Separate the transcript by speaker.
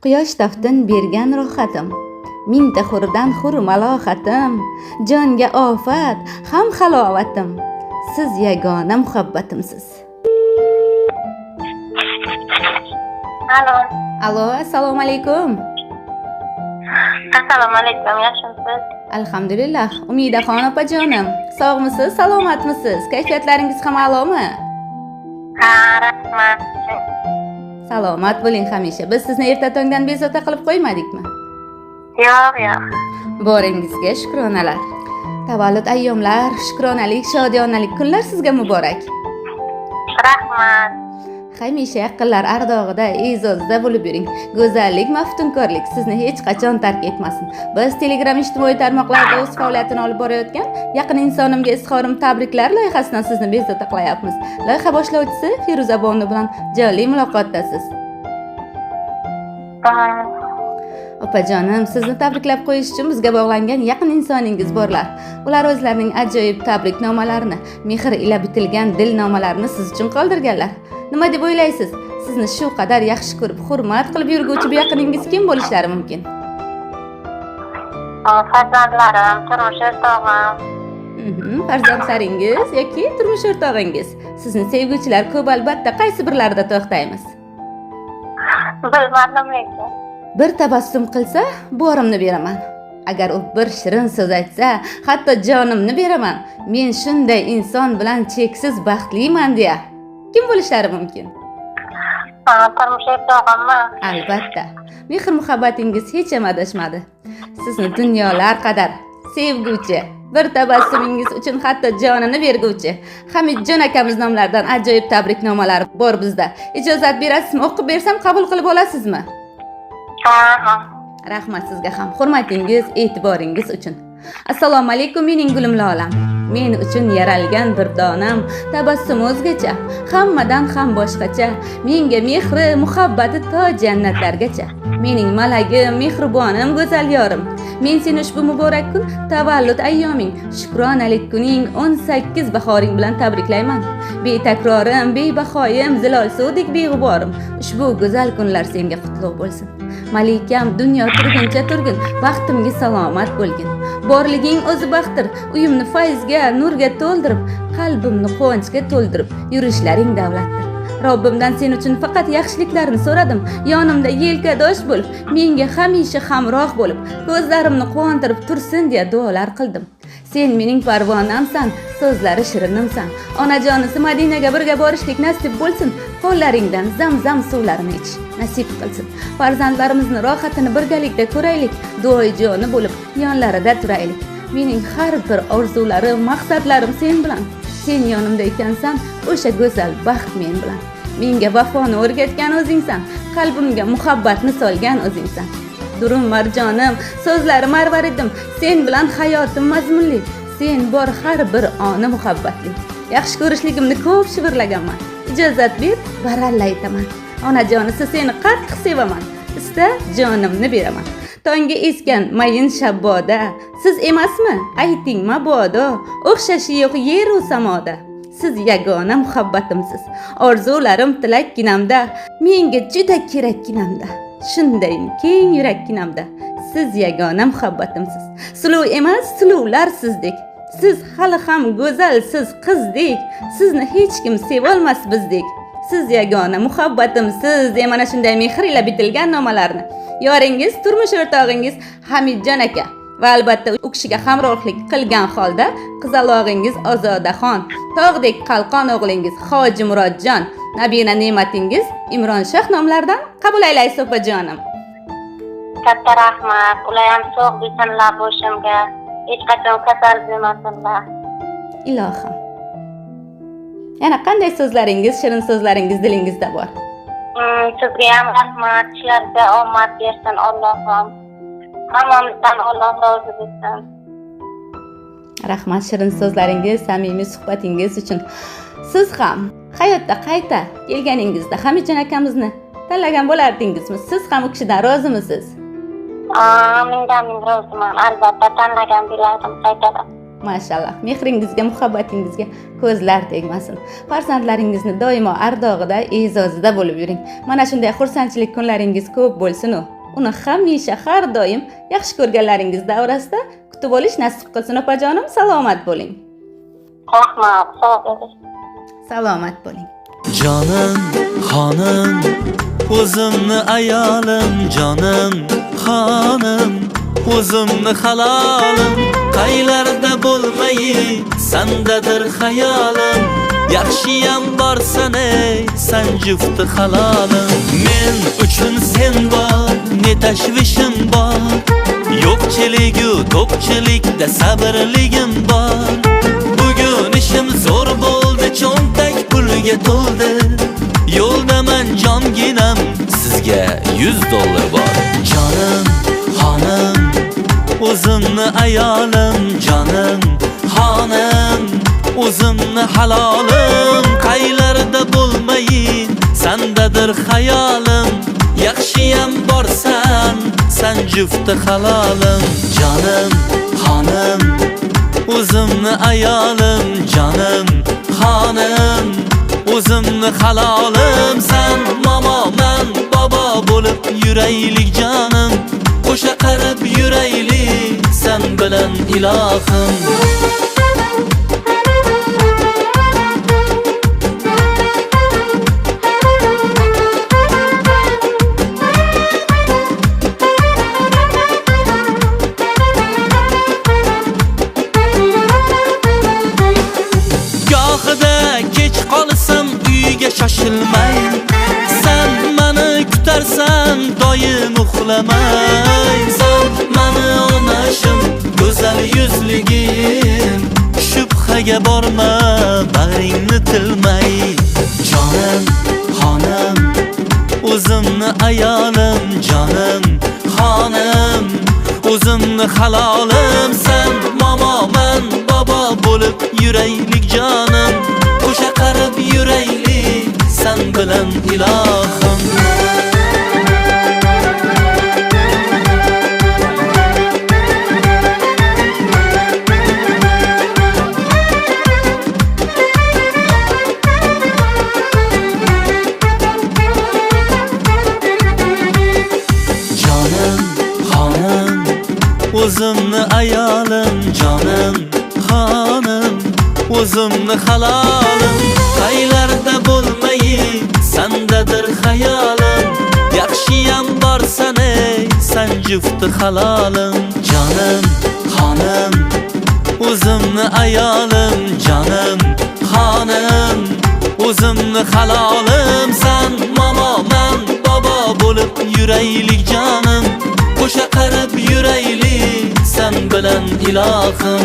Speaker 1: Quyosh taftin bergan rohatim, mingta hurdan hur malohatim, jonga ofat ham halovatim. Siz yagona muhabbatimsiz.
Speaker 2: Alo.
Speaker 1: Alo, assalomu alaykum.
Speaker 2: Assalomu alaykum, yaxshimisiz?
Speaker 1: Alhamdulillah. Umidaxon opajonim, sog'misiz, salomatmisiz? Kayfiyatlaringiz ham a'lomi?
Speaker 2: Ha, rahmat.
Speaker 1: Salomat bo'ling hamisha. Biz sizni erta tongdan bezovta qilib qo'ymadikmi?
Speaker 2: Yo'q, yo'q.
Speaker 1: Boringizga shukronalar. Tavallud ayyomlar, shukronalik, shodiyonalik kunlar sizga muborak.
Speaker 2: Rahmat.
Speaker 1: Hamisha yaqinlar ardog'ida, e'zozida bo'lib yuring. Go'zallik, maftunkorlik sizni hech qachon tark etmasin. Biz Telegram ijtimoiy tarmoqlarida o'z faoliyatini olib borayotgan Yaqin insonimga izhorim tabriklar loyihasidan sizni bezovta qilayapmiz. Loyiha boshlovchisi Feruza Bonu bilan jonli muloqotdasiz. Opajonim, sizni tabriklab qo'yish uchun bizga bog'langan yaqin insoningiz borlar. Ular o'zlarining ajoyib tabriknomalarini, mehr ila bitilgan dilnomalarini siz uchun qoldirganlar. Nima deb o'ylaysiz? Sizni shu qadar yaxshi ko'rib, hurmat qilib yurguvchi bu yaqiningiz kim bo'lishlari mumkin?
Speaker 2: Farzandlarim, turmush o'rtog'im.
Speaker 1: Farzandlaringiz yoki turmush o'rtog'ingiz. Sizni sevguvchilar ko'p, albatta, qaysi birlarida to'xtaymiz?
Speaker 2: Bilmadim lekin.
Speaker 1: Bir tabassum qilsa, borimni beraman. Agar u bir shirin so'z aytsa, hatto jonimni beraman. Men shunday inson bilan cheksiz baxtliman deya. Kim bo'lishlari mumkin?
Speaker 2: Turmush o'rtog'immi?
Speaker 1: Albatta. Mehr muhabbatingiz hech ham adashmadi. Sizni dunyolar qadar sevguvchi, bir tabassumingiz uchun hatto jonini berguvchi Hamidjon akamiz nomlaridan ajoyib tabriknomalar bor bizda. Ijozat berasizmi? O'qib bersam qabul qilib olasizmi?
Speaker 2: Ha, ha.
Speaker 1: Rahmat sizga ham hurmatingiz, e'tiboringiz uchun. Assalomu alaykum mening gulim lolam. Men uchun yaralgan bir donam, tabassum o'zgacha, hammadan ham boshqacha. Menga mehri, muhabbati to jannatlargacha. Mening malagim, mehribonim, go'zal yorim. Men seni ushbu muborak kun, tavallud ayyoming, shukronalik kuning, 18 bahoring bilan tabriklayman. Betakrorim, bebahoyim, zilol suvdek beg'uborim. Ushbu go'zal kunlar senga qutlug' bo'lsin. Malikam, dunyo turguncha turgin, baxtimga salomat bo'lgin. Borliging o'zi baxtdir, uyimni fayzga, nurga to'ldirib, qalbimni quvonchga to'ldirib, yurishlaring davlatdir. Robbimdan sen uchun faqat yaxshiliklarni so'radim. Yonimda yelkadosh bo'l, menga hamisha hamroh bo'lib, ko'zlarimni quvontirib tursin deya duolar qildim. Sen mening parvonamsan, so'zlari shirinimsan. Onajonisi Madinaga birga borishlik nasib bo'lsin. Qo'llaringdan zamzam suvlarini ichish nasib qilsin. Farzandlarimizni rohatini birgalikda ko'raylik, duoijoni bo'lib yonlarida turaylik. Mening har bir orzularim, maqsadlarim sen bilan. Sen yonimda ekansan, o'sha go'zal baxt men bilan. Menga vafoni o'rgatgan o'zingsan, qalbimga muhabbatni solgan o'zingsan. Durum marjonim, so'zlari marvaridim, sen bilan hayotim mazmunli. Sen bor har bir oni muhabbatli. Yaxshi ko'rishligimni ko'p shivirlaganman. Ijozat ber, baralla aytaman. Onajonisi seni qattiq sevaman. Ista jonimni beraman. Tongga esgan mayin shabboda, siz emasmi? Ayting mabodo, o'xshashi yo'q yer u samoda. Siz yagona muhabbatimsiz. Orzularim tilakkinamda, menga juda kerakkinamda. Shunday keng yurakkinamda. Siz yagona muhabbatimsiz. Suluv emas, suluvlar sizdek. Siz hali ham go'zalsiz qizdek. Sizni hech kim sevolmas bizdek. Siz yagona muhabbatimsiz deya mana shunday mehr ila bitilgan nomalarni yoringiz, turmush o'rtog'ingiz Hamidjon aka va albatta u kishiga hamrohlik qilgan holda qizalog'ingiz Ozodaxon, tog'dek qalqon o'g'lingiz Hoji Murodjon, nabira ne'matingiz Imron Shoh nomlaridan qabul aylaysiz opajonim.
Speaker 2: Katta rahmat. Ular ham sog' bo'lsinlar boshimga. Hech qachon kasal bo'lmasinlar.
Speaker 1: Ilohim. Yana qanday so'zlaringiz, shirin so'zlaringiz dilingizda bor?
Speaker 2: Sizga ham rahmat. Ishlarga omad bersin Allohim. Hammamizdan Alloh rozi bo'lsin.
Speaker 1: Rahmat shirin so'zlaringiz, samimiy suhbatingiz uchun. Siz ham hayotda qayta kelganingizda Hamidjon akamizni tanlagan bo'lardingizmi? Siz ham u kishidan rozimisiz?
Speaker 2: Mingdan ming roziman. Albatta tanlagan bo'lardim qaytadan.
Speaker 1: Mashallah, mehringizga, muhabbatingizga ko'zlar tegmasin. Farzandlaringizni doimo ardog'ida, e'zozida bo'lib yuring. Mana shunday xursandchilik kunlaringiz ko'p bo'lsin-u. Uni hamisha har doim yaxshi ko'rganlaringiz davrasida kutib olish nasib qilsin opajonim. Salomat bo'ling.
Speaker 2: Rahmat, sog' bo'ling.
Speaker 1: Salomat bo'ling.
Speaker 3: Jonim, xonim, o'zimni ayolim, jonim, xonim, o'zimni halolim. Qaylarda bo'lmayin, sandadir xayolim. Yaxshiyam borsan ey, san jufti halolim. Men uchun sen bor, ne tashvishim bor. Yo'qchiligu to'qchilikda sabrligim bor. Bugun ishim zo'r bo'ldi, cho'ntak pulga to'ldi. Yo'ldaman jonginam, sizga $100 bor. Jonim, xonim, o'zimni ayolim, jonim, xonim, o'zimni halolim. Qaylarda bo'lmayin, sandadir xayolim. Yaxshiyam borsan, san jufti halolim. Jonim, xonim, o'zimni ayolim, jonim, xonim, o'zimni halolim. San momo, man bobo bo'lib yuraylik jonim. Qo'sha qarib yuraylik san bilan ilohim. Gohida kech qolsam uyga shoshilmay, san meni kutarsan doim uxlamay. San meni onashim, go'zal yuzligim, shubhaga borma, bag'ringni tilmay. Jonim, xonim, o'zimni ayolim, jonim, xonim, o'zimni halolim. San momo, man bobo bo'lib yuraylik jonim. Qo'sha qarib yuraylik san bilan ilohim. Jonim, xonim, o'zimni ayolim, jonim, xonim, o'zimni halolim. Qaylarda bo'lmayin, sandadir xayolim. Yaxshiyam borsan ey, san jufti halolim. Jonim, xonim, o'zimni ayolim, jonim, xonim, o'zimni halolim. San momo, man bobo bo'lib yuraylik jonim. Qo'sha qarib yuraylik san bilan ilohim.